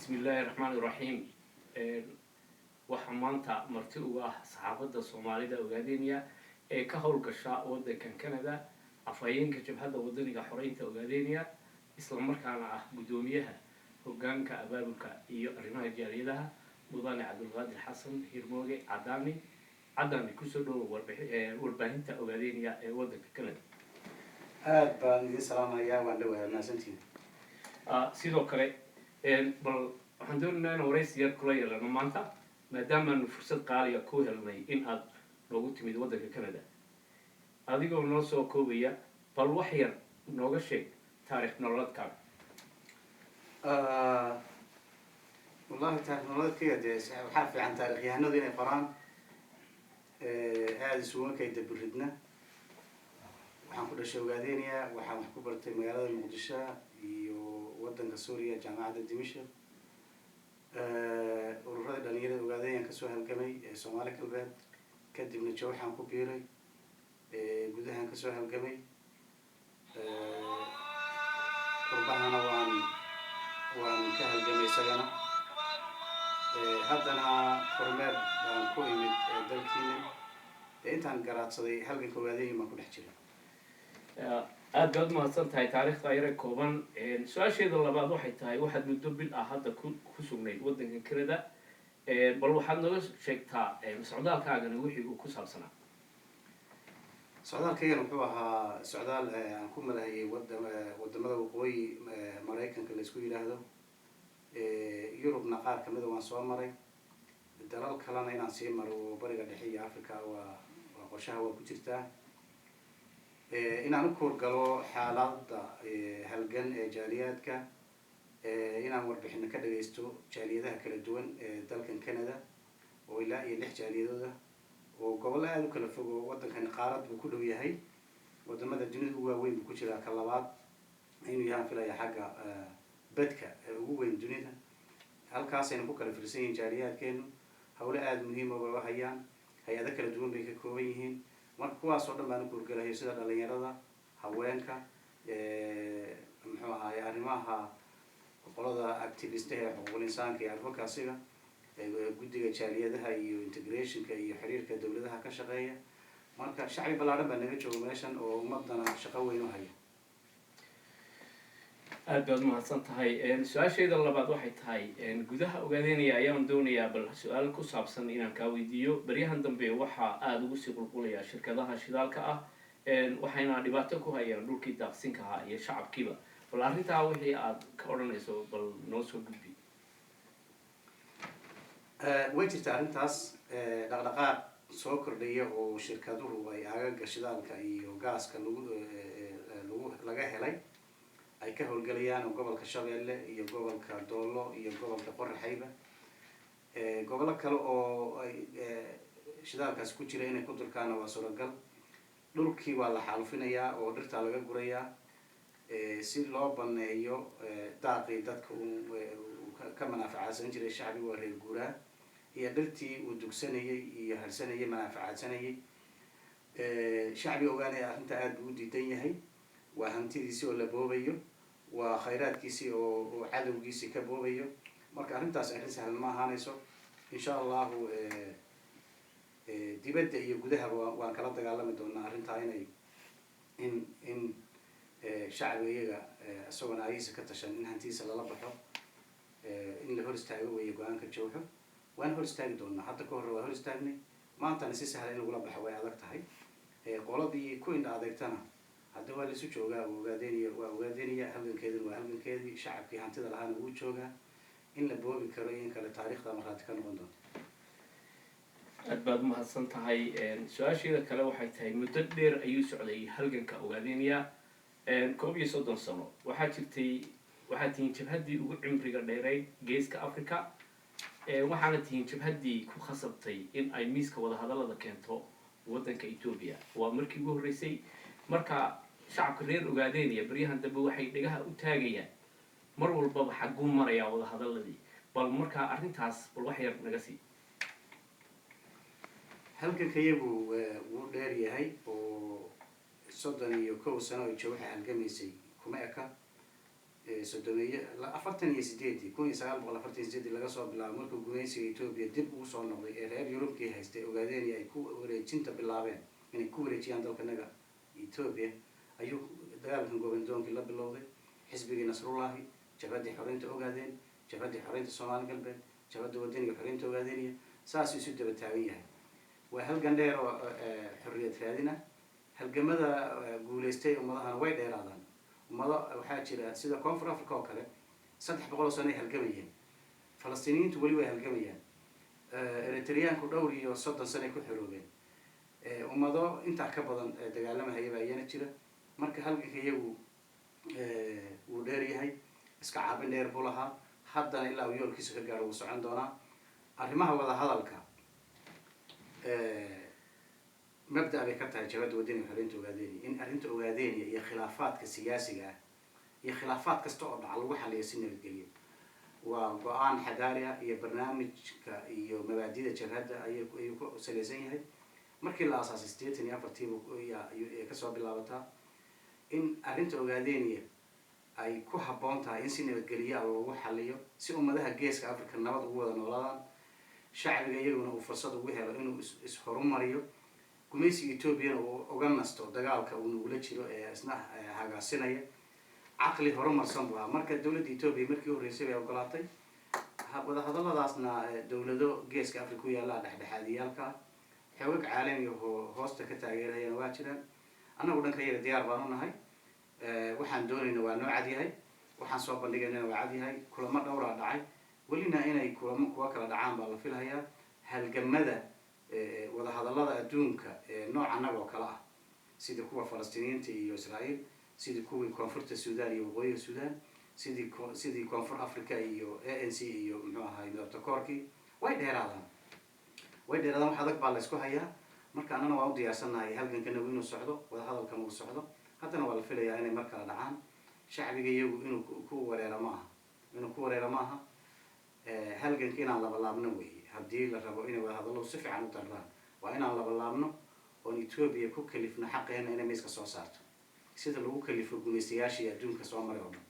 Bismi illaahi raxmaani raxiim. Waxaa maanta marti uga ah saxaafadda Soomaalida Ogaadenia ee ka howlgasha waddankan Canada afhayeenka Jabhadda Wadaniga Xoreynta Ogaadenia, isla markaana ah guddoomiyaha hoggaanka abaabulka iyo arrimaha jaaliyadaha, mudane Cabdulqaadir Xasan Hirmooge Cadaani. Cadaani, kusoo dhowo warbaahinta Ogaadenia ee waddanka Canada. Aada baan idin salaamayaa, waan dhawahay, mahadsantiin. Sidoo kale bal waxaan doonaynaa in waraysi yar kula yeelano maanta, maadaamaanu fursad qaaliga ku helnay in aad noogu timid waddanka Canada. Adigoo noo soo koobaya, bal wax yar nooga sheeg taarikh nololeedkaaga. Wallahi, taarikh nololeedkayga dee waxaa fiican taarikhyahanadu inay qoraan. Aada isuguma kay daburidna. Waxaan ku dhashay Ogaadenia. Waxaan wax ku bartay magaalada Muqdisho iyo waddanka Suuriya, Jaamacadda Dimashq. Ururada dhalinyarada Ogaadeniyan kasoo halgamay ee Soomaali Galbeed. Kadibna Jowxaan ku biiray, gudahaan kasoo halgamay, qurbahana waan ka halgamay isagana. Haddana kormeer baan ku imid dalkiina. Dee intaan garaadsaday halganka Ogaadenya baan ku dhex jiray. Aada baad umahadsan tahay taariikhda yare kooban. Su-aasheeda labaad waxay tahay, waxaad muddo bil ah hadda ku sugnayd waddanka Canada. Bal waxaad nooga sheegtaa socdaalkaagani wixii uu ku saabsanaa. Socdaalkaygan wuxuu ahaa socdaal aan ku marahayay wadamada waqooyi Maraykanka la isku yidhaahdo. Yurubna qaar kamida waan soo maray. Dalal kalena inaan sii maro oo Bariga Dhexe iyo Africa waa qorshaha, waa ku jirtaa inaan u kuurgalo xaaladda halgan ee jaaliyaadka, inaan warbixino ka dhagaysto jaaliyadaha kala duwan ee dalkan Canada oo ilaa iyo lix jaaliyadooda oo gobollo aada u kala fog, oo waddankani qaarad buu ku dhow yahay. Wadamada dunida ugu waaweyn buu ku jiraa, ka labaad inuu yahaan filaya xagga bedka ee ugu weyn dunida. Halkaasayna ku kala firsan yihiin jaaliyaadkeenu. Hawlo aada muhiima bay u hayaan, hay-ado kala duwan bay ka kooban yihiin. Marka kuwaas oo dhan baan u kuurgalayo, sida dhalinyarada, haweenka, muxuu ahaay, arrimaha qolada activistaha ee xuquuqul insaanka iyo advocacyga, guddiga jaaliyadaha iyo integrationka iyo xiriirka dawladaha ka shaqeeya. Marka shacbi ballaadhan baa naga jooga meeshan oo ummadana shaqo weyn u haya. Aada baad umahadsan tahay. Su-aashayda labaad waxay tahay, gudaha Ogaadeynaya ayaan doonayaa bal su-aal ku saabsan inaan kaa weydiiyo. Baryahan dambe waxaa aada ugu sii qulqulaya shirkadaha shidaalka ah, waxayna dhibaato ku hayaan dhulkii daaqsinka ahaa iyo shacabkiiba. Bal arrintaa wixii aad ka odhanayso bal noo soo gudbi. Way jirta arrintaas, dhaqdhaqaaq soo kordhaya oo shirkaduhu ay aagaga shidaalka iyo gaaska lagu laga helay ay ka howlgelayaan, oo gobolka Shabeelle iyo gobolka Doolo iyo gobolka Qoraxayba, gobollo kale oo ay shidaalkaasi ku jira inay ku durkaana waa suuragal. Dhulkii waa la xaalufinayaa oo dhirtaa laga gurayaa si loo baneeyo daaqii dadka uu ka manaafacaadsan jiray. Shacbiga waa reer guuraa iyo dhirtii uu dugsanayay iyo harsanayay, manaafacaadsanayay. Shacbiga ogaanaya arrintaa aada buu u diidan yahay. Waa hantidiisii oo la boobayo, waa khayraadkiisii oo cadowgiisii ka boobayo. Marka arrintaas arrin sahlan ma ahaanayso, insha Allahu. Dibadda iyo gudahaba waan kala dagaalami doonaa arrintaa, inay in shacbiga iyaga isagoona ayihiisa ka tashan in hantidiisa lala baxo, in la hor istaago weeye go-aanka Jowxo. Waan hor istaagi doonaa. Hadda ka hore waa hor istaagnay, maantana si sahla in lagula baxo way adag tahay. Qoladii ku indha adeegtana hadda waa laisu joogaa. Ogaadeynaya waa Ogaadeynaya, halgankeeduna waa halgankeedii. Shacabkii hantida lahaana wuu joogaa. In la boobi karo iyo in kale taariikhda markhaati ka noqon doonto. Aad baad umahadsan tahay. Su-aasheeda kale waxay tahay, muddo dheer ayuu socday halganka Ogaadeynaya, 31 sano. Waxaa jirtay, waxaad tihiin jabhaddii ugu cimriga dheereyd Geeska Africa, waxaana tihiin jabhaddii ku khasabtay in ay miiska wadahadallada keento waddanka Etoobiya. Waa markii ugu horreysay. Marka shacabka reer Ogaadeynaya baryahan dambe waxay dhegaha u taagayaan mar walbaba xagguu marayaa wadahadalladii. Bal markaa arrintaas bal wax yar naga sii. Halganka iyagu wuu dheer yahay oo 31 sano ay Jowxa halgamaysay kuma eka. Sodomeeye 48-dii, 1948-dii laga soo bilaabo, markuu gumaysiga Etoobiya dib ugu soo noqday ee reer Yurubkii haystay Ogaadenia ay ku wareejinta bilaabeen inay ku wareejiyaan dalkanaga Etoobiya, ayuu dagaalkan gobandoonkii la bilowday. Xisbigii Nasrullahi, Jabhaddii Xoreynta Ogaadeen, Jabhaddii Xoreynta Soomaali Galbeed, Jabhadda Wadaniga Xoreynta Ogaadeniya, saasuu isu daba taagan yahay. Waa halgan dheer oo xorriyad raadina. Halgamada guulaystay ummadahana way dheeraadaan. Ummado waxaa jira sida Koonfur Africa oo kale, 300 oo sano ay halgamayeen. Falastiiniyiintu weli way halgamayaan. Eritreyaanku dhowr iyo soddon sano ay ku xoroobeen. Ummado intaa ka badan dagaalamahaya baa iyana jira. Marka halganka iyagu wuu dheer yahay, iska caabin dheer buu lahaa, haddana ilaa uu yoolkiisa ka gaaro wuu socon doonaa. Arrimaha wadahadalka mabda' bay ka tahay Jabhadda Wadaniga Xoreynta Ogaadeniya in arrinta Ogaadeniya iyo khilaafaadka siyaasiga ah iyo khilaafaad kasta oo dhaca lagu xaliyo si nabadgelyo. Waa go-aan xadaari ah iyo barnaamijka iyo mabaadida jabhadda ayuu ku salaysan yahay. Markii la aasaasay 84-tiiba kasoo bilaabataa in arrinta Ogaadeniya ay ku habboon tahay in si nabadgelyo ah lagu xaliyo, si ummadaha Geeska Africa nabad ugu wada noolaadaan, shacbiga iyaguna uu fursad ugu helo inuu is horumariyo, gumaysiga Etoobiyana uu uga nasto dagaalka uu nagula jiro ee isna hagaasinaya. Caqli horumarsan buu ahaa. Marka dowladda Etoobiya markii horreysay bay ogolaatay wadahadalladaasna. Dowlado Geeska Africa ku yaallaa dhexdhexaadiyaalka ah, xoogag caalami oo hoosta ka taageerayana waa jiraan. Annagu dhanka yaga diyaar baan u nahay. Waxaan doonayna waa noo cad yahay, waxaan soo bandhigaynana waa cad yahay. Kulamo dhowraa dhacay, welina inay kulamo kuwa kala dhacaan baa la filhayaa. Halgamada wadahadallada adduunka nooc annaga oo kale ah, sidii kuwa Falastiiniyiinta iyo Israa'iil, sidii kuwii Koonfurta Sudan iyo Waqooyiga Sudan, sidii Koonfur Africa iyo ANC iyo muxuu ahaay midabta koorkii, way dheeraadaan, way dheeraadaan. Wax adag baa la isku hayaa. Marka annana waan u diyaarsannahay halgankanagu inuu socdo, wadahadalkan uu socdo. Haddana waa la filayaa inay mar kala dhacaan. Shacbiga iyagu inuu ku wareero ma aha, inuu ku wareero ma aha. Halganka inaan labalaabno weeye. Haddii la rabo inay wadahadalladu si fiican u darraan, waa inaan labalaabno oon Etoobiya ku kalifno xaqeena inay miiska soo saarto, sida lagu kalifo gumaystayaashii adduunka soo maray oo dhan.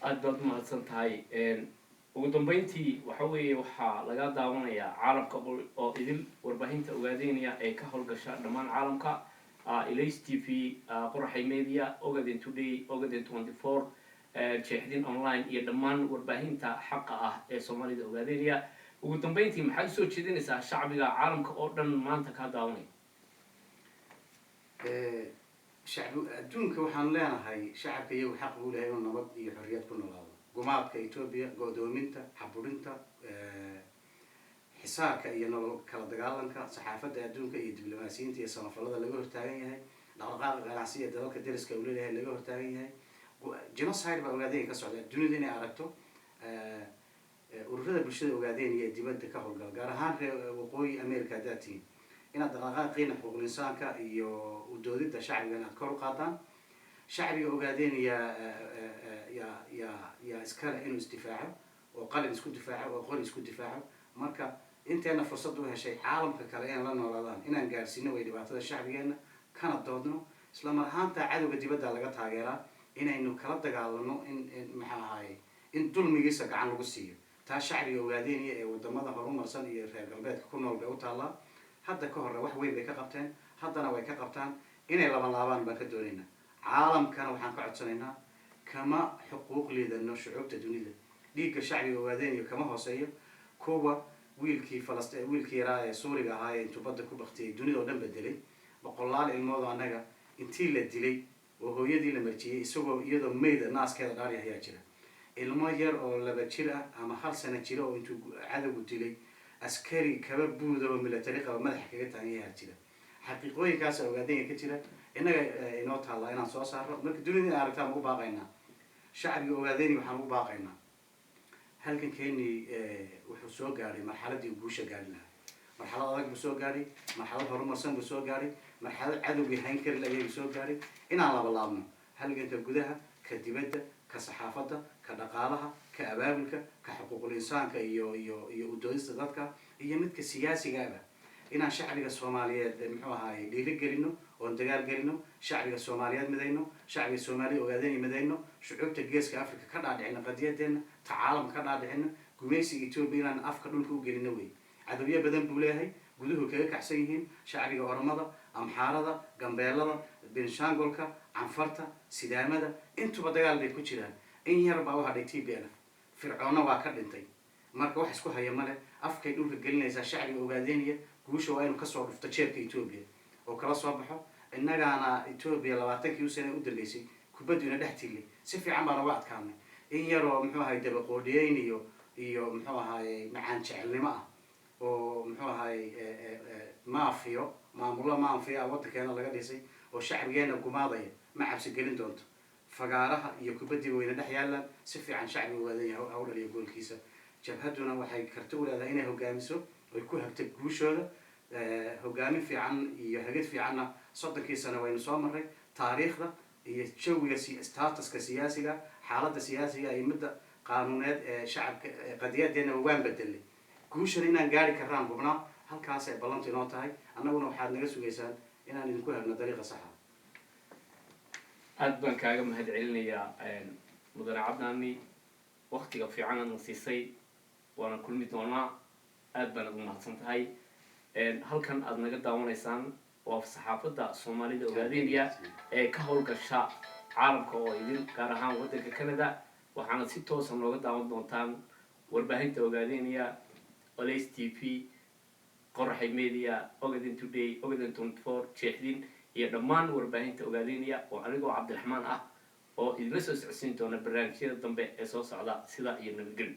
Aada baad umahadsan tahay. Ugu dambeyntii, waxa weeye waxaa laga daawanayaa caalamka oo idil warbaahinta Ogaadeynaya ee ka howlgasha dhammaan caalamka: Ilays TV, Qoraxay Media, Ogaden Today, Ogaden 24, Jeexdin Online iyo dhammaan warbaahinta xaqa ah ee Soomaalida Ogaadeynaya. Ugu dambeyntii, maxaad usoo jeedinaysaa shacbiga caalamka oo dhan maanta kaa daawanaya? Shacbi adduunka waxaan leenahay, shacabka iyagu xaq buu leeyahay inuu nabad iyo xorriyad ku noolaado. Gumaadka Etoobiya, go-doominta, xaburinta, xisaarka iyo nolol kala dagaalanka, saxaafadda adduunka iyo diblomaasiyiinta iyo samafalada laga hortaagan yahay, dhaqdhaqaaqa ganacsiga dalalka deriska uu leeyahay laga hortaagan yahay, genocide baa Ogaadenya ka socda. Dunida inay aragto, ururada bulshada Ogaadenya ee dibadda ka howlgala, gaar ahaan reer Waqooyi America haddaad tihiin, inaad dhaqdhaqaaqiina xuquuqul insaanka iyo udoodida shacbigan aad kor u qaadaan. Shacbiga Ogaadeenaya yaa iskale inuu isdifaaco oo qalin isku difaaco oo qori isku difaaco. Marka inteena fursad u heshay caalamka kale inay la noolaadaan, inaan gaarsiino way dhibaatada shacbigeena, kana doodno. Isla mar ahaanta cadowga dibadda laga taageeraa inaynu kala dagaalano, in maxaa ahaye, in dulmigiisa gacan lagu siiyo. Taa shacbiga Ogaadeenaya ee wadamada horumarsan iyo reer galbeedka ku nool bay u taallaa. Hadda ka horre wax weyn bay ka qabteen, haddana way ka qabtaan. Inay laban laabaan baan ka doonaynaa. Caalamkana waxaan ka codsanaynaa, kama xuquuq liidano shucuubta dunida. Dhiigga shacbiga Ogaadeenaya kama hooseeyo kuwa wiilkii wiilkii yaraa ee Suuriga ahaa ee intuu badda ku baktiyay dunida oo dhan bedelay. Boqolaal ilmood oo annaga intii la dilay oo hooyadii la marjiyey isagoo iyadoo meyda naaskeeda dhaari ayaa jira. Ilmo yar oo 2 jir ah ama 1 sano jira oo intuu cadowgu dilay askari kaba buuda oo military qaba madaxa kaga taagan yahaa jira. Xaqiiqooyinkaasa Ogaadenya ka jira. Innaga inoo taallaa inaan soo saarno. Marka dunida in aragtaan ugu baaqaynaa. Shacbiga Ogaadenya waxaan ugu baaqaynaa, halkan keeni wuxuu soo gaadhay marxaladii guusha gaadhi lahaa. Marxalad adag buu soo gaadhay, marxalad horumarsan buu soo gaadhay, marxalad cadowgii hayn kari layagu soo gaadhay. Inaan labalaabno halganka gudaha, ka dibadda, ka saxaafadda, ka dhaqaalaha, ka abaabulka, ka xuquuqul insaanka iyo udoodista dadka iyo midka siyaasigaba, inaan shacbiga Soomaaliyeed muxuu ahaay dhiirigelino. Oon dagaal gelino, shacbiga Soomaaliyeed midayno, shacbiga Soomaaliya Ogaadeen midayno, shucuubta Geeska Africa ka dhaadhicino qadiyadeena, ta caalamka ka dhaadhicino. Gumaysiga Etoobiya inaan afka dhulka u gelino wey. Cadowyo badan buu leeyahay, guduhu kaga kacsan yihiin shacbiga Oromada, Amxaarada, Gambeelada, Benshangolka, Canfarta, Sidaamada, intuba dagaal bay ku jiraan. In yar baa u hadhay TPLF. Fircoonna waa ka dhintay. Marka wax isku haya male, afkay dhulka gelinaysaa shacbiga Ogaadeynaya. Guusha waa inuu kasoo dhufto jeebka Etoobiya oo kala soo baxo. Innagaana Etoobiya 20-kii u sane u dambeysay kubaddu ina dhex tillay, si fiican baan uga adkaanay. In yaroo, muxuu ahay, dabaqoodhiyeyn iyo muxuu ahaye, macaan jecelnimo ah oo, muxuu ahay, maafiyo, maamullo maafiya ah waddankeena laga dhisay oo shacbigeena gumaadaya, ma cabsi gelin doonto. Fagaaraha iyo kubaddiiba wayna dhex yaalaan. Si fiican shacbiga Ogaadan ha u dhaliyo goolkiisa. Jabhadduna waxay karti u leedahay inay hogaamiso oy ku hagto guushooda. Hogaamin fiican iyo hagid fiicanna 30-kii sano waynu soo marray. Taariikhda iyo jawiga, statuska siyaasiga, xaaladda siyaasiga iyo midda qaanuuneed ee shacabka qadiyadeena waan bedelnay. Guushana inaan gaari karraan hubnaa. Halkaasay ballantu inoo tahay. Annaguna waxaad naga sugaysaan inaan idinku hagno dariiqa saxa. Aada baan kaaga mahad celinayaa, mudane Cabdaani, waktiga fiican aadna siisay. Waana kulmi doonaa. Aad baan ugu mahadsan tahay. Halkan aada naga daawanaysaan waa saxaafadda Soomaalida Ogaadeynaya ee ka howlgasha caalamka oo idin, gaar ahaan waddanka Canada. Waxaana si toosa nooga daawan doontaan warbaahinta Ogaadeynaya, Olays TV, Qoraxay Media, Ogaden Today, Ogaden 24, Jeexdin iyo dhammaan warbaahinta Ogaadeynaya, oo anigoo Cabdiraxmaan ah oo idinla soo socodsiin doona barnaamijyada dambe ee soo socda. Sidaa iyo nabadgelyo.